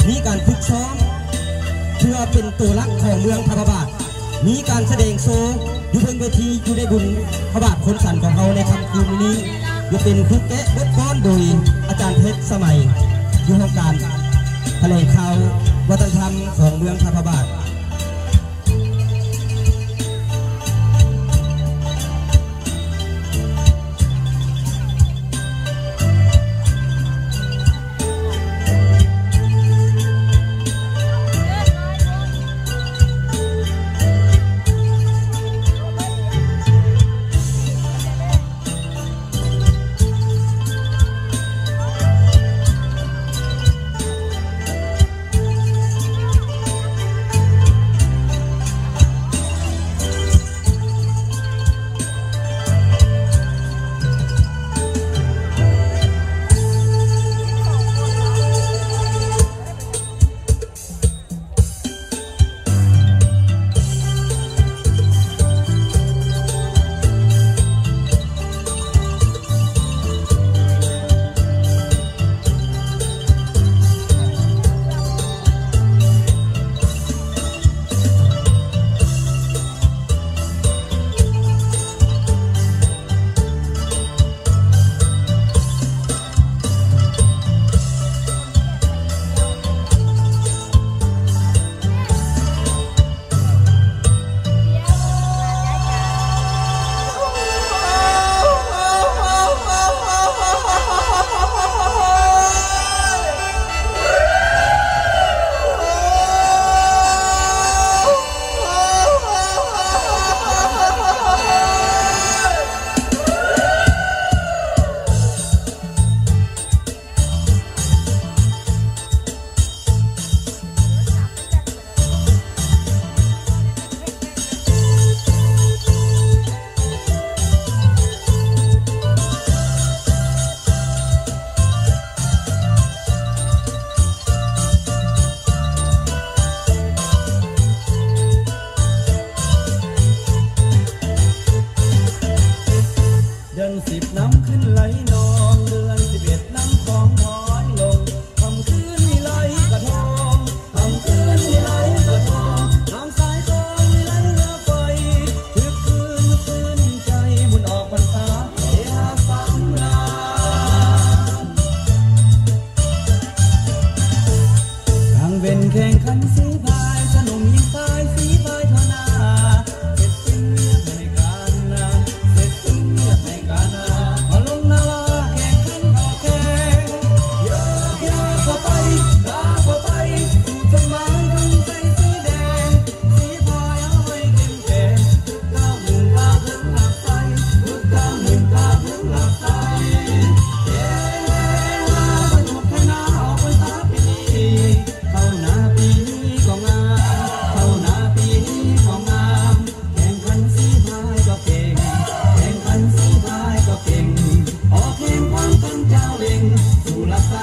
ມີການຝຶກຊ້ອມເພື່ອເປັນໂຕຫຼັກຂອງເມືອງພະບາດ, ມີການສະແດງໂຊຢູ່ເທິງເວທີ ຢູ່ໃນບຸນພະບາດໂພນສັນຂອງເຮົາໃນຄ່ຳຄືນມື້ນີ້ ຈະເປັນຜູ້ແກະບົດກອນໂດຍອາຈານເພັດສະໄໝ ຢູ່ຫ້ອງການຖະແຫຼງຂ່າວວັດທະນະທຳຂອງເມືອງພະບາດ. ເດືອນສິບນຳຂຶ້ນໄຫຼນອງ ເດືອນສິບເອັດນຳຂອງຖອຍລົງ ຄ່ຳຄືນນີ້ໄຫຼກະທົງ ຄ່ຳຄືນນີ້ໄຫຼກະທົງ ນ້ຳສາຍທອງນີ້ໄຫຼເຮືອໄຟ ຄຶກຄື້ນຊື່ນໃຈ ບຸນອອກພັນສາ ເດຫາສັນນາ ກາງເວັນແຂ່ງຂັນສີພາຍ ຊະໜຸ່ມຍິງຊາຍສີພາຍທົ່ວໜ້າ ເຮັດເປັນວຽກໃຫ້ ການນາ ເຮັດເປັນວຽກໃຫ້ການນາ ມາລົງນາວາແຂ່ງຂັນອອກແຂ່ງ ເອີ ເອີ ເຂົ້າໄປ ກາເຂົ້າໄປ ສູ່ຈົດໝາຍ ເບິ່ງໃສ່ສີແດງ ສີພາຍເຮົາໃຫ້ເຂັ້ມແຂງ ຝຶກກ້າວໜຶ່ງກ້າວເຖິງຫຼັກໄຊ ຝຶກກ້າວໜຶ່ງກ້າວເຖິງຫຼັກໄຊ ເອີ ເອີ ເອີ ສະໜຸກແທ້ນາ ອອກພັນສາປີນີ້ ເຂົ້ານາປີນີ້ກໍງາມ ເຂົ້ານາປີນີ້ກໍງາມ ແຂ່ງຂັນສີພາຍກໍເກັ່ງ ແຂ່ງຂັນສີພາຍກໍເກັ່ງ ອອກແຮງຄວາມເປັນເຈົ້າເລັ່ງ ສູ້ຫຼັກໄຊ